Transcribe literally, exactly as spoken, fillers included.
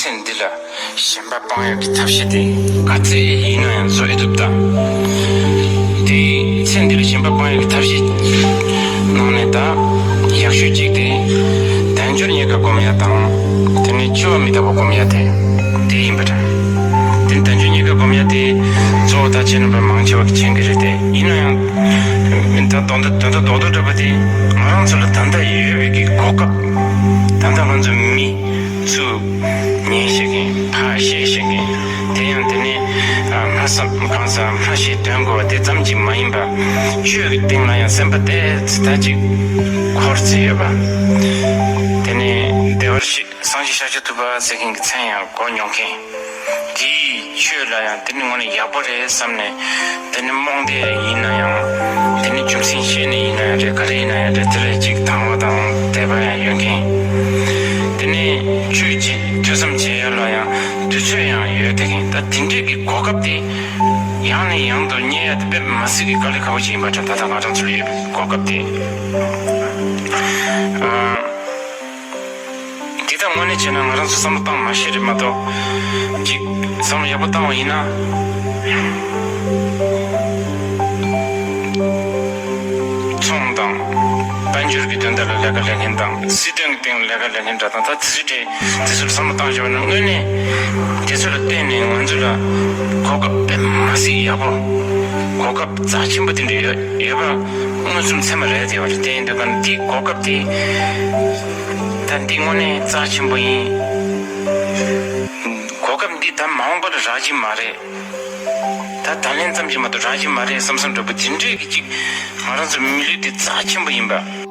འདི་ལ་ཞེན་པ་སྤང་ཡག་གི་ཐབས་ཤེས་དེ་ག་ཚད་ཡིན་ན་ཡང་བཟོ་ཨེ་ཐུབ་ད། དེ་ཚེ་འདི་ལ་ཞེན་པ་སྤང་ཡག་གི་ཐབས་ཤེས་ནང་ནས་ད་ཡག་ཤོས་གཅིག་དེ་དལ་འབྱོར་རྙེད་དཀའ་སྒོམ་ཡག་དང་། དེ་ནས་འཆི་བ་མི་རྟག་པ་སྒོམ་ཡག་དེ་དེ་ཡིན་པ་འདྲ། དེ་ནི་དལ་འབྱོར་རྙེད་དཀའ་སྒོམ་ཡག་དེ་གཙོ་བོ་ད་ཁྱེད་རྣམ་པ་མང་ཆེ་བ་གིས་མཁྱེན་གྱི་རེད་དེ། ཡིན་ན་ཡང་ད་དོན་དག་དོན་དག་རྡོག་རྡོག་འདྲ་པོ་དེ་ང་རང་ཚོ་ལ་ད་ལྟ་ཡོད་པའི་གི་གོ་སྐབས། ད་ལྟ་ང་ཚོ་མི་ཚུ་ཉན་ཤེས་མཁན། ཕར་བཤད་ཤེས་མཁན། དེ་ཡང་དེ་ནས་ཨ་སྨྲ་བསམ་གང་ཟག་སྨྲ་ཤེས་དོན་གོ་བ་དེ་ཙམ་གྱིས་མ་ཡིན་པར། ཆོས་ཀྱི་སྟེང་ལ་ཡང་སེམས་པ་དེ་ཚེ་ད་ཅིག་འཁོར་ཚེ་ཡོད་པ། དེ་ནས་བདེ་བར་གཤེགས། སངས་རྒྱས་ཤཱཀྱ་ཐུབ་པ་ཟེར་མཁན་གྱི་མཚན་ཡང་གོ་མྱོང་མཁན། དེའི་ཆོས་ལ་ཡང་དེ་ནི་དངོས་གནས་ཡག་པོ་རེད་བསམ་ནས། དེ་ནི་རྨོངས་དད་ཡིན་ན་ཡང་། དེ་ནི་རྒྱུ་མཚན་ཤེས་ནས་ཡིན་ན་ཡང་རེད། ག་རེ་ཡིན་ན་ཡང་རེད། དེ་ལ་ཅིག་དང་བ་དང་དད་པ་ཡང་ཡོད་མཁན། དེ་ནས་ཆོས་བྱེད་ཐོས་བསམ་བྱེད་ཡ་ལ་ཡང་དུས་ཚོད་ཡང་ཡོད་དེ་མཁན། ད་དེ་འདྲས་ཀྱི་གོ་སྐབས་དེ་ཡང་ནས་ཡང་དུ་རྙེད་ཡ་དེ་དཔེ་མི་སྲིད་ཀྱི་དཀའ་ལས་ཁག་པོ་ཅིག་ཡིན་པ་འདྲ། ད་ལྟ་ང་རང་ཚོ་ལ་ཡོད་པའི་གོ་སྐབས་དེ། ཨ། འདི་ལྟར་དངོས་གནས་བྱས་ན་ང་རང་ཚོ་བསམ་བློ་བཏང་མ་ཤེས་རེད་མ་གཏོགས། གཅིག་བསམ་བློ་ཡག་པོ་བཏང་བ་ཡིན་ན། ཚོང་དང་། དཔལ་འབྱོར་གྱི་དོན་དག་ལ་ལས་ཀ་ལས་མཁན་དང་། སྲིད་དོན་གྱི་སྟེང་ལ་ལས་ཀ་ལས་མཁན་འདྲ་དང་། ད་དེ་ཚོའི་གྲས་དེ་ཚོར་བསམ་བློ་བཏང་བྱས་པ་ན། དངོས་གནས་དེ་ཚོ་ལ་བརྟེན་ནས་ང་ཚོ་ལ་གོ་སྐབས་དཔེ་མ་སྲིད་ཡག་པོ། གོ་སྐབས་རྩ་ཆེན་པོ་དེ་འདྲ་ཡོད་ཡོད་པ་མངོན་སུམ་ཚད་མ་རེད་དེ་བ་རེད། དེ་ཡིན་དུས་ཀ་ནས་དེའི་གོ་སྐབས་དེ། ད་འདི་དངོས་གནས་རྩ་ཆེན་པོ་ཡིན། གོ་སྐབས་འདི་ད་མ་འོངས་པར་རག་གི་མ་རེད། ད་ད་ལན་ཙམ་གྱིས་མ་གཏོགས་རག་གི་མ་རེད་བསམ་བསམ་འདྲ་པོ་དེ་འདྲས་ཀྱི་ཅིག་ང་རང་ཚོ་མི་ལུས་འདི་རྩ་ཆེན་པོ་ཡིན་པ།